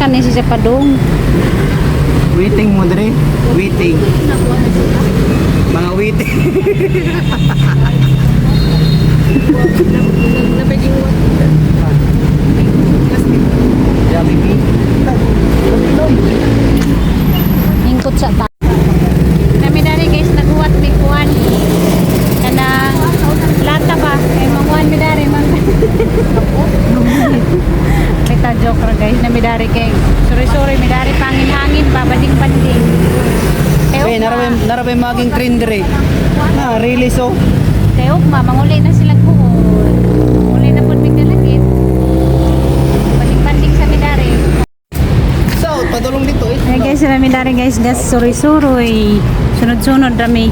Ka ni siya padung. Waiting mo dre. Waiting. Mga waiting. Jollibee. Hingkot sa ta. Kami dali guys, naghuwat mi kuan. Kana lata ba? Kay manguan mi dari man. Kita joke ra guys, nami dari kay sorry sorry mi dari pangin-hangin ba bading-bading. Kay Eh, ugma, narabay maging trend dre. Ah, really so. Kay ugma manguli na sila buod. Uli na pud mi kalagit. Bading-bading sa mi dari. So, padulong dito eh. Ay guys, nami dari guys, gas suroy-suroy. Sunod-sunod rami.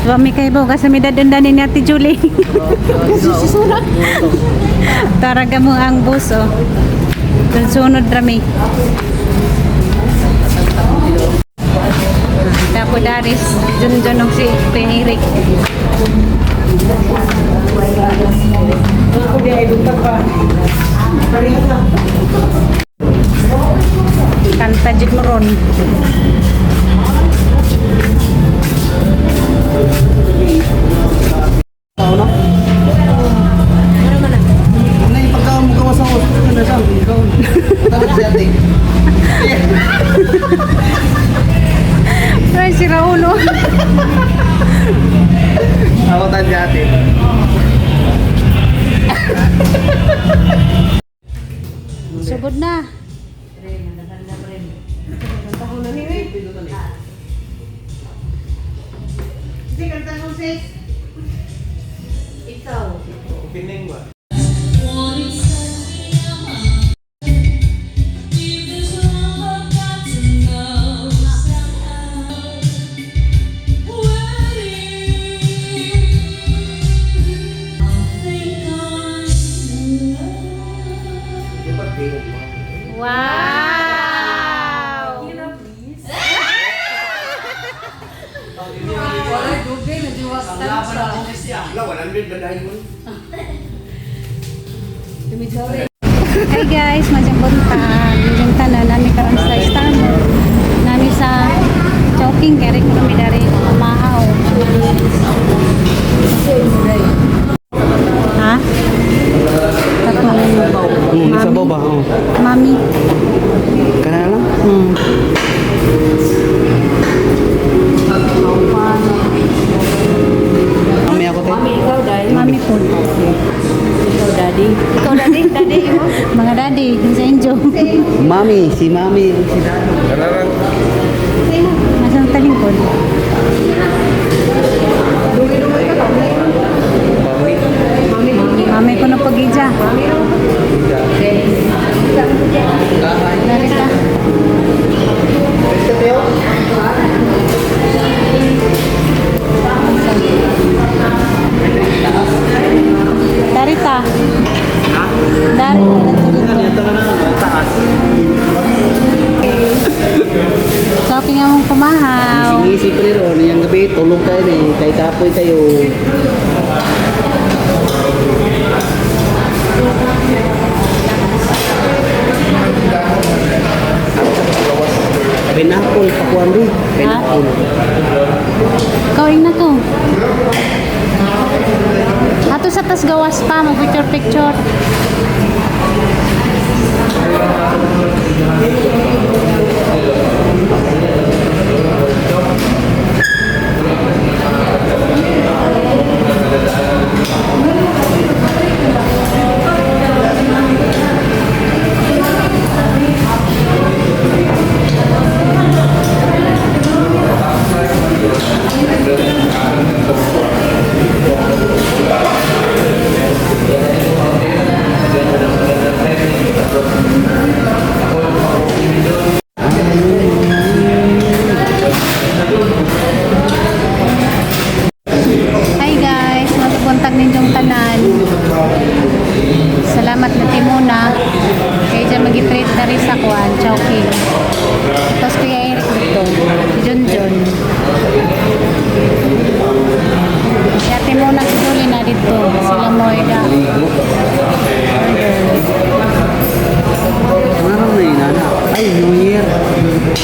Wa mi kay bo kasi mi dadandani ni Ate Julie. Taraga mo ang bus oh. Sunod-sunod rami. Tapo daris jun-jun og si Kuya Eric. Kanta jud mo ron. Tao na? Ano yung pagkaon mo gawa sa hospital na siya? Ikaw. Tawag si ate. Ay, si Raulo. Ako tan si ate. Sugod na. Wow! Hi guys, madyang buntag. Madyang tanan nami karon sa Istanbul. Nami sa Chowking kay ko kami dari umahaw. Ha? Katong Sabaw ba? Oo. Mami. Kana lang? Mami ako te. Ikaw, Day. Mami po. Ikaw, Daddy. Ikaw daddy, daddy mo. Mga daddy, sa inyo. Mami, si mami, si daddy. Nasaan talingkod? Mami ko na pag-ija. Narita. Darita. Darita. Ito na lang, taas. Shopping among kumahaw. Singisip rin ron, yung gabi, tulog tayo eh. Kay kapoy kayo. Pineapple, pakuan rin. Pineapple. Kawing na to. Ato sa tas gawas pa, mag picture picture. Hi guys, magpuntag ninyong tanan. Salamat na Timona. Kaya dyan mag-treat na rin sa kuan, Chowking. Tapos Kuya Eric dito, si John John. Si Ate Mona, si Julie na dito. Sila Moira. Ano na yun, nana? Ay,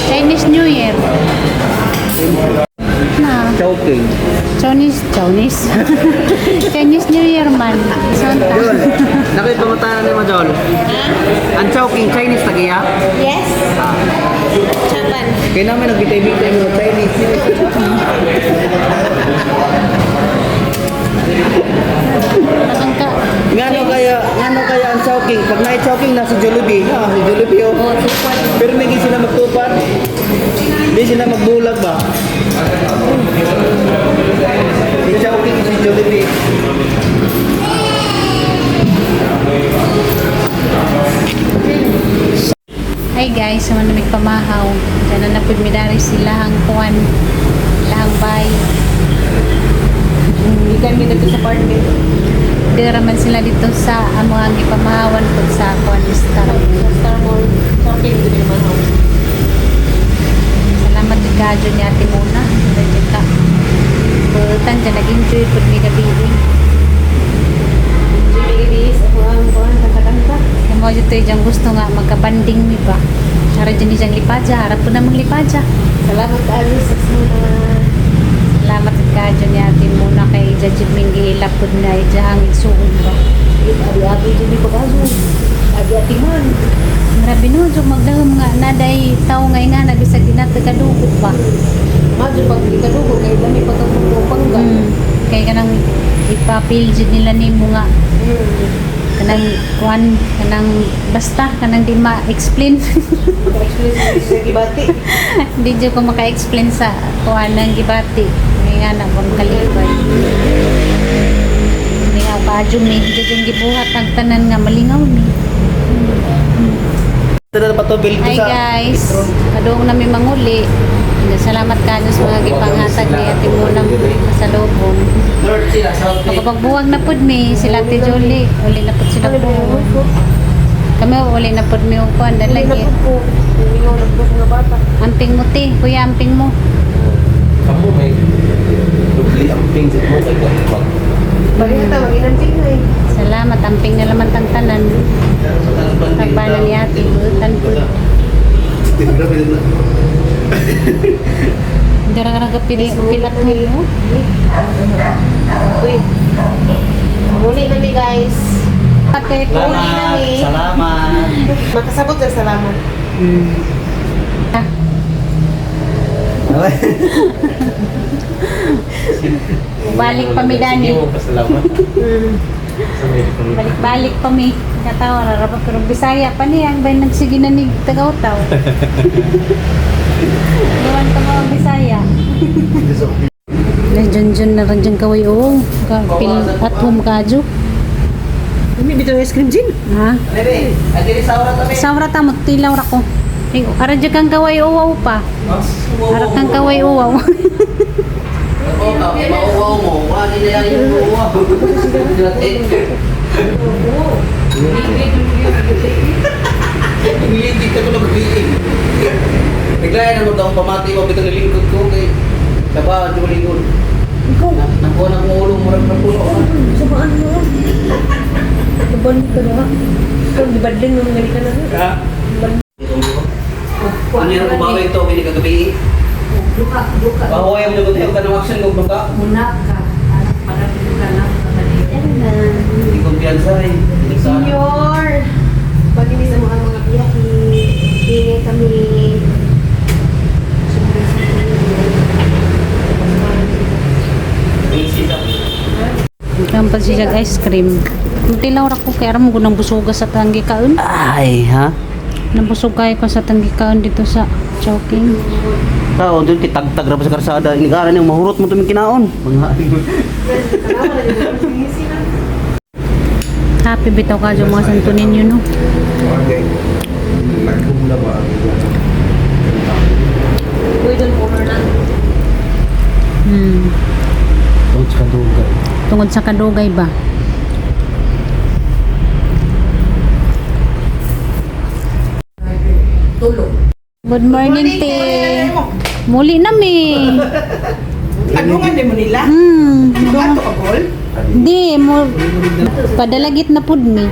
Chinese New Year. Na. Chowking. Chinese, Chinese. Chinese New Year man. Santa. Jol, nakipangutanan ni mo, Jol. Ang Chowking, Chinese tagiya? Yes. Chapan. Kaya namin nagbitay-bitay mo Chinese. Nakangka. Ngano kaya ang Chowking? Pag na Chowking nasa Jollibee, ha, si Jollibee oh. Pero may sila magtupat. Hindi sila magbulag ba? Si Chowking si Jollibee. Hi guys, sa manamig pamahaw. Diyan na napud mi dari sila ang kuan. Lahang bay. Ikan mi dito sa apartment. Dira man sila dito sa amo ang gipamahawan pud sa kuan Star. Sa Star Mall. Chowking dito yung mahaw. Salamat kay Kadyo ni Ate Mona. Dahil ka. Butan dyan, nag-enjoy pud mi gabi. Eh. Julie, ako ang kuhan, kanta-kanta. Kaya mo dito yung gusto nga magkabanding mi ba. Harap dyan diyang lipadya, harap po namang lipadya. Salamat Alice sa mga Salamat kay Kadyo ni Ate Mona kay Jajid Minggihilap pud na ijahang isuon ba. Abi-abi dyan yung pag-aso. Abi-abi man. Grabe no, jud magdahom nga naday tao nga nga na bisag di nato kadugo pa. Madyo pag di ka dugo, kay dami pagkakupang ka. Kay kanang ipapil jud nila nimo nga kanang kuan kanang basta kanang di ma-explain. Actually, sa gibati. Di jud ko maka-explain sa kuan ng gibati. May nga na bang kalibay. Hindi nga pa mi, di jud gibuhat ang tanan nga malingaw mi. Ito na patubil ko Hi sa guys, kadung nami manguli. Salamat kayo sa mga gipanghatag ni Ate Mona sa lobong. North sila, South sila. Makapagbuwag na pud mi sila Ate Jolie, uli na pud sila po. Kami uli na pud mi og kuan dalagi. po. Mingaw na po nga bata. Amping mo te, kuya amping mo. Kamu may dubli ang ping sa mo kay mag Balik na mag-inanting na eh. Salamat amping na laman tang tanan. Tagbanan ni Ate, butan pud. Dara ra ka pili pilat mo. Uy. Muli na mi guys. Ate ko. Salamat, salamat. Makasabot sa salamat. Ah, Balik pa mi Dani. Sige mo pasalamat. Sa medical. Balik-balik pa mi. Katawa ra ra pa pero Bisaya pa niya ang bay nagsige na ni Tagaw-taw. Gawan ka mga Bisaya. Na dyan dyan na rin dyan kaway oo. Ka pil at home kadyo. Hindi bitaw ice cream gin. Ha? Bebe, agili sa oras kami. Sawra ta mo tilaw ra ko. Ay, ara dyan kang kaway uwaw pa. Ara kang kaway uwaw. Oo, mauwaw mo. Wala nila yung uwaw. Nilibig ka ko nagbiing. Naglayan naman daw ang pamati ko, bitong nilingkod ko kay Kaba, di ko lingkod. Ikaw. Nakuha na kong ulo, murag na puno. Samaan mo. Laban ka na. Ikaw, di badling mo mga ka na. Ha? Ano yung kumawi ito, hindi kagabi? Duka, duka. Bahoy ang dugot ka ng action kung baka. Muna ka. Anak, para ka na. Hindi kumpiyansa eh. Hindi sa Senyor! Pag-inis ang mga biyahe, hingi kami. Siyempre, Easy sa Kampan siya ice cream. Tilaw ra ko kay ara mo gunang busuga sa tanggi kaon. Ay, ha? Nabusog kayo ko sa tanggi kaon dito sa Chowking. Tao, doon kitagtag ra pa sa karsada. Inigara niyo, mahurot mo tuming kinaon. Happy bitaw ka dyan mga Santo Niño no. Okay. Nagkumla ba ang Uy, doon corner na. Tungkol sa kadugay. Tungod sa kadugay ba? Tulog. Good morning, te. Muli na mi. Ano nga mo nila? Ano ka to, Kabol? Di mo padalagit na pud mi.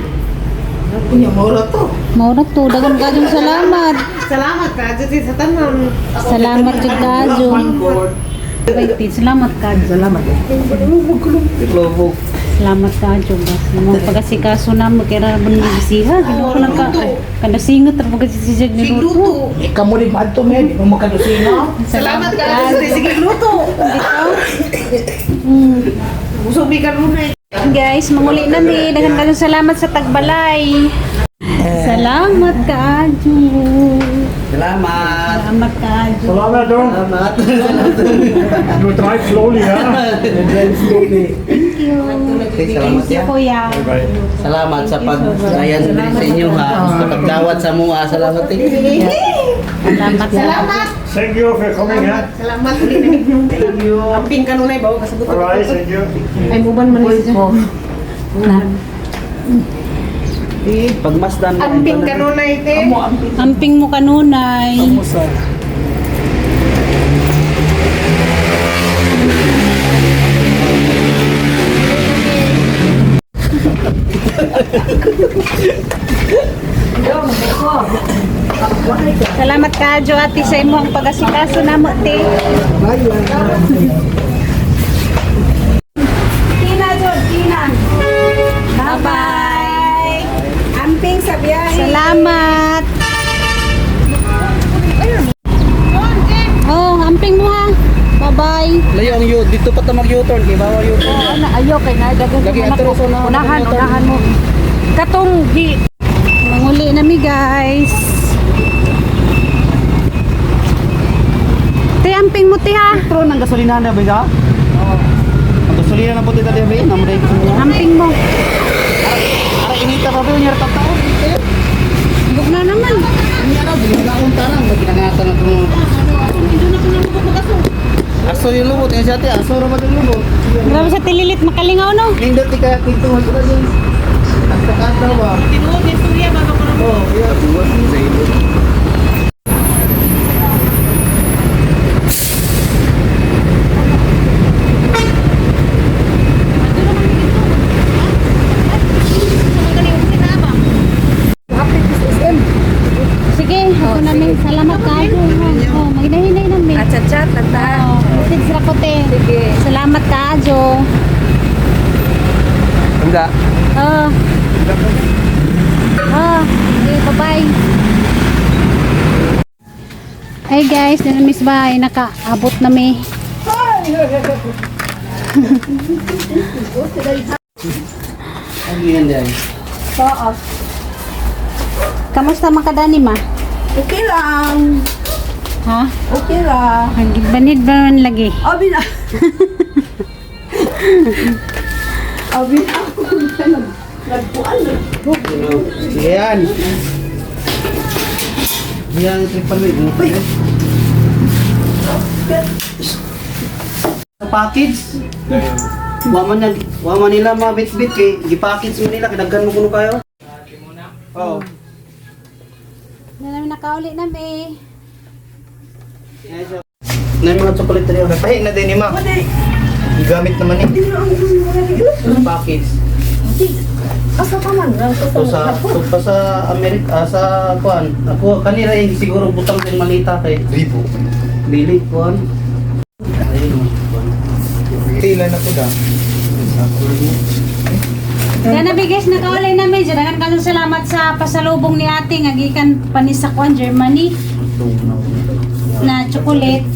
Unya mora to. Maura to, dagan kajong salamat. Salamat ka dyan sa tanan. Salamat jud kajo. Wait, salamat kajo. Salamat. Lobog. Salamat kajo. Bas mga pag-asikaso na mo kaya ra man gisiha. Ginoo ko lang ka. Kada singot ra pag sisig ni luto. Ikaw mo rin maadto men, mo makadusina. Salamat ka dyan. Sige luto. Busog mi kanunay. Guys, manguli na mi. Dagan kajong salamat sa tagbalay. Salamat kajo. Salamat. Salamat kajo. Salamat dong. Salamat. You drive slowly, ha? Drive slowly. Thank you. Okay, salamat Thank you, ya. kuya. Bye. Salamat sa pag-ayan din sa inyo ha. Sa pagdawat sa mua. Salamat eh. Salamat. Salamat. Thank you for coming, ha? Salamat. Thank you. Amping kanunay bawo kasabot. Alright, thank you. Ay muban man siya. Na. Pagmasdan mo. Amping kanunay te. Amping mo kanunay. Salamat kajo ate sa imong pag-asikaso namo te. Tina jod, Tina. Bye-bye. Amping sa biyahe. Salamat. Oh, amping mo ha. Bye-bye. Layo ang U. Dito pa ta mag-U-turn. Kay bawal U-turn. Oh, na ayo kay na dagan Lagi atro sa unahan. Unahan, unahan mo. Katong gi Manguli na mi guys. Te amping mo te ha. Petro ng gasolina na ba siya? Oo. Ang gasolina na po dito dito ba? Namray ko niya. Amping mo. Ara inita pa ba yun? Yarta tao. Bug na naman. Hindi na, ginagaon tarang. Ginagatan na itong... Aso yung lubot. Yung siya ate, aso ra ba yung lubot? Grabe sa tililit makalingaw no. Nindot di kaya kwento mo sa yun. Ang sakata ba? Tinuod ni Surya bago ko Oo, yeah. Sige, ako namin. Salamat kayo. Oh, maginahinay namin. Chat-chat lang ta. Oh, message ra ko te. Sige. Salamat kajo. Handa. Oh. Oh, okay, bye-bye. Hey guys, na miss bye, nakaabot na mi. Ang yan yan. Kamusta man ka dani ma? Okay lang. Ha? Okay lang. Banid ba man lagi? Abi na. Abi na. Nagpuan. Sige yan. Yan, triple wig. Sa package. Wa man nila mabit-bit kay gi-package mo nila kay daghan mo kuno kayo. Oh. Na namin nakauli na mi. Na yung mga chocolate rin. Tahi na din ni Ma. Gigamit naman eh. Sa package. Asa pa man? So sa so pa sa Amerika sa kuan ako kanila yung siguro butang din malita kay Ribo. dili kuan. Ayun kuan. Tila na ko da. Dana guys, nakauli na mi. Daghan kayong salamat sa pasalubong ni ate nga gikan pa ni sa kuan Germany na chocolate.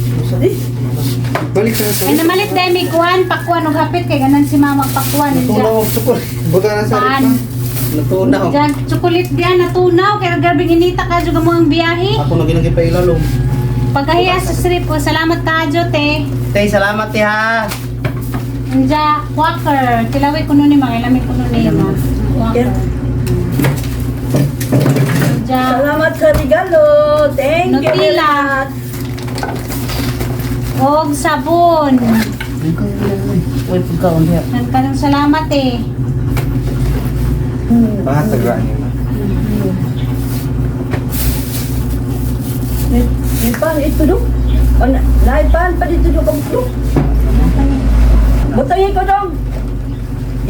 Balik sa sa. Ay namalit dahil may kuan, pakuan og hapit kay ganan si mama pakuan. Natunaw ang chocolate. Buta na sa Paan. rep. Natunaw. Diyan, chocolate diyan natunaw kay grabe inita ka jud mo ang biyahe. Ako na ginagipailalom. Pagkahiya sa strip ko, salamat kajo te. Tay, salamat te ha. Anja, Quaker. Tilawi ko nun ni mga ilami ko nun ni ma. Quaker. Anja, Salamat sa regalo. Thank you. very Nutella. much. og sabon. Uy, pagkaon diha. Nagpanong salamat eh. Pangatag ni Ma. May pan ito do. O, Naay pan pa dito do kang do. Butangin ko dong.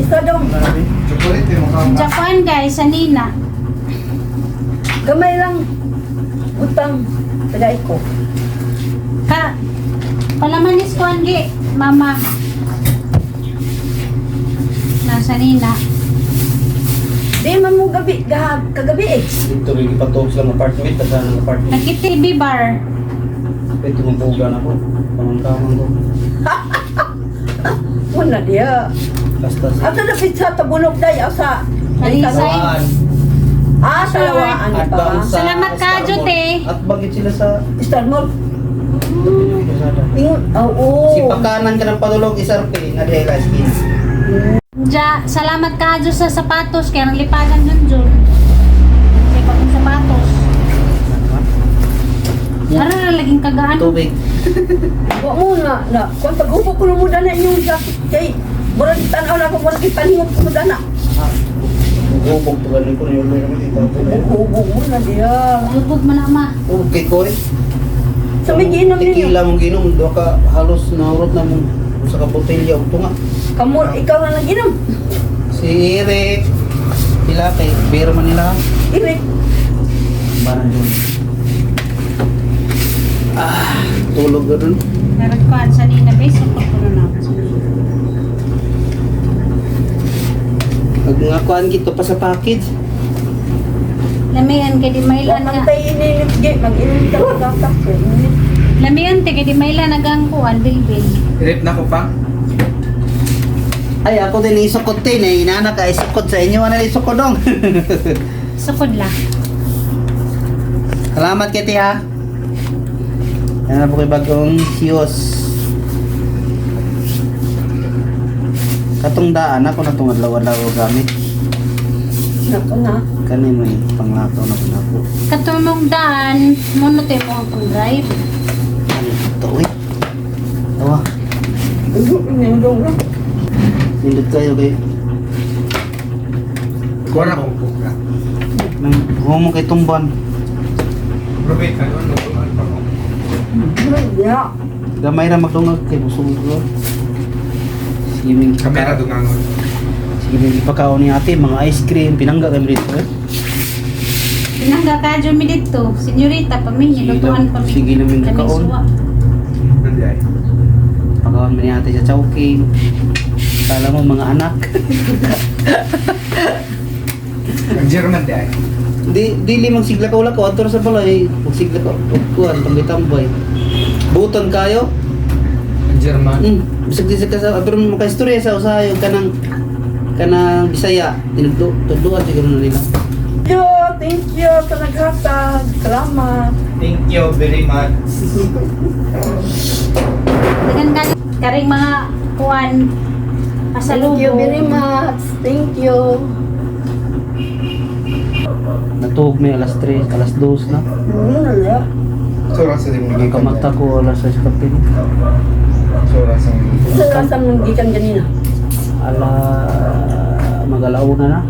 Isa dong. Chocolate yung mukha. Japan guys, sa Nina. Gamay lang. Utang. Tagay ko. Ka palamanis ko anggi, mama. Nasa nina. Di man mo gabi, kagabi eh. Dito kay gipatuog sa apartment, tasa ng apartment. Nagki-TV bar. Ito mong pugan ako. Pamangkamang ko. Wala diya. Basta sa Ato na pizza tabunok day asa. Talisay. Lawaan. Ah, sa lawaan At pa. bang sa Salamat ka, Star Mall. Jute. At bakit sila sa Star Mall. Lazada. Ingon, oo. Si pakanan ka ng padulog SRP na dahil skin. Ja, salamat ka Diyos sa sapatos kaya nang lipagan dun dun. Kasi pag sapatos. Ara na laging kagaan. Tubig. Wa mo na na. Kung pag-upo ko mo dana inyong jacket kay murag tan-aw na ko murag ipanhingot ko mo dana. Gubog to ganin ko niyo naman dito. Ubo mo na diya. Lubog mo na ma. Okay ko eh. Sa may giinom ninyo. Tequila mong ginom, do ka halos nahurot na mong sa ka botelya og tunga. Kamo ikaw na nag-inom. Si Eric, sila kay Beer Manila. Irik. Barang doon. Ah, tulog ka dun. Meron ko sa nina base, sukot ko na ako. Nagkungakuan gito pa sa package. Lamian kay di Wa mailan man nga. tay ininit gi mag-inom ka gatak. Lamian te kay di mailan nagang kuan bilbil. Rip na ko pa. Ay, ako din isukod tin eh. Inana ka isukod sa inyo. Ano isukod dong? Sukod lang. Salamat kay ha. Yan na po kay bagong siyos. Katong daan ako na itong adlaw-adlaw gamit. Nako na. Kani mo eh, panglakaw na ko na po. Katulong daan, mo na tayo mo ang pang-drive. Ano ito eh? Tawa, Ubo ni dong. nindot kayo kay Kuha na kong pugla. Nang humo kay tumban. Rubik ka doon, nagtungan pa ko. Ya. Gamay ra magdungag kay busog ko. Sige ming Kamera dungangon. Sige ming ipakaon ni ate mga ice cream pinangga kami dito eh. Pinangga ka mi dito, senyorita pa mi, Sige nilutuan lang- pa mi. sige lang yung Kaming kakaon. suwa. Nandiyan ay. Pakaon mi ni ate sa Chowking. Kala mo mga anak. Ang German di ay. Di dili magsigla ka wala ko adto ra sa balay, magsigla ka og kuan tambay-tambay. Buton kayo. Ang German. Bisag di sa ka pero makaistorya sa usahay og kanang kanang Bisaya, tinudlo tudloan siguro na nila. Yo, thank you sa naghatag. Salamat. Thank you very much. Dagan ka karing mga kuan Thank you very pasalubong. much. Thank you. Natuog may alas 3, alas 2 na. Ya. Sura sa dimong Nagkamata ko alas 6 kapin. Sura sa Sa lasam ng gikan ganina. Ala mag-alauna na.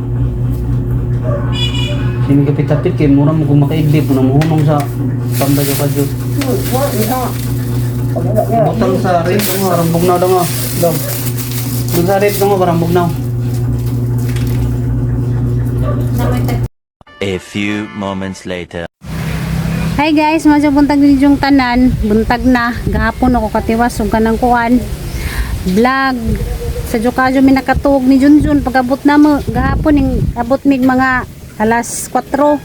Hindi kapit-tapit kay mura mo kung makaidlip mo na muhunong sa tambay ka kadyo. Wa ya. Pagala ya. Butang sa rip mo parang bugnaw daw mo. Dong. Dun sa rip mo parang bugnaw. A few moments later. Hi guys, madyo buntag ninyong tanan. Buntag na. Gahapon ako katiwas ug kanang kuan. Vlog. Sa Jokajo mi nakatuog ni Junjun pag-abot na mo gahapon ning abot mig mga alas 4.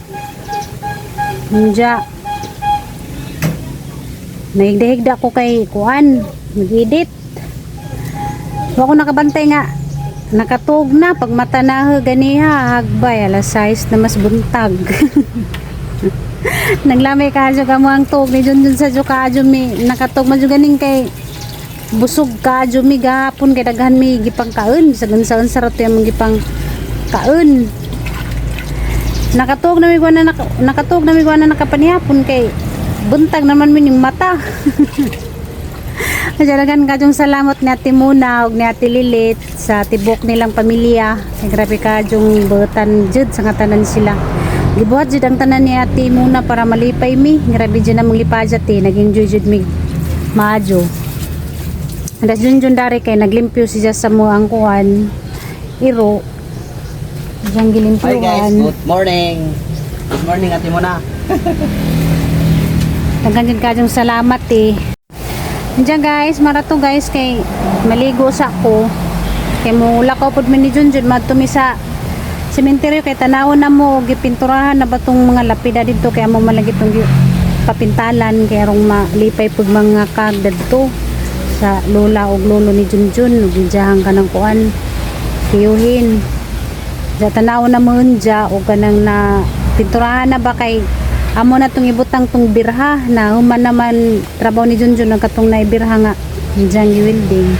Nja. Nahigda-higda ko kay kuan, mag-edit. Wa ko nakabantay nga nakatuog na pag mata na ganiha hagbay alas 6 na mas buntag. Naglamay ka ka mo ang tuog ni Junjun sa Jokajo mi nakatuog man jud ganing kay busog ka mi gahapon kay daghan mi gipang kaon sa unsa sa rato yung gipang kaon. Nakatuog na mi kuan na nakatuog na mi kuan na nakapanihapon kay buntag naman mi ning mata. Dalagan kajong salamat ni Ate Muna ug ni Ate Lilit sa tibok nilang pamilya. Kay grabe kajong butan jud sa nga tanan sila. Gibuhat jud ang tanan ni Ate Muna para malipay mi. Grabe jud namong lipajat eh. Nag-enjoy jud mi maayo. Andas jun jun dari kay naglimpyo siya sa mo ang kuan. Iro. Diyang Hi guys, gilimpyuhan. good morning. Good morning, Ate Mona. Daghan jud kayong salamat eh. Diyan guys, marato guys kay maligo sa ko. Kay mo lakaw pud mi ni Junjun madto mi sa sementeryo kay tanawon na mo gipinturahan na ba tong mga lapida didto kay amo man lagi tong papintalan kay arong malipay pud mga kag dadto sa lola ug lolo ni Junjun ug gidyahan kanang kuan tiyuhin. Sa tanaw na mo dya o kanang na pinturahan na ba kay amo na tong ibutang tong birha na human naman trabaho ni Junjun ang katong naibirha nga diyang welding.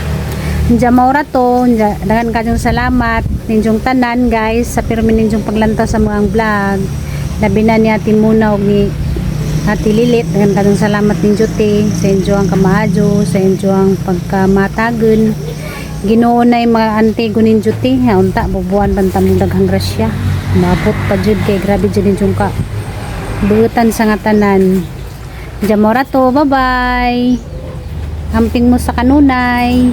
Diya maura to, dya, daghan kayong salamat ninyong tanan guys sa pirmi ninyong paglantaw sa mga vlog. Labi na ni Ate Muna og ni Ate Lilit, daghan kayong salamat ninyo te sa inyo ang kamaadyo, sa inyo ang pagkamatagon. Ginoo na yung mga ante gunin te, ha, unta bubuan pantamong daghang grasya. Maabot pa jud kay grabe jud ninyong ka buutan sa nga tanan. Diya mora to, bye-bye. Amping mo sa kanunay.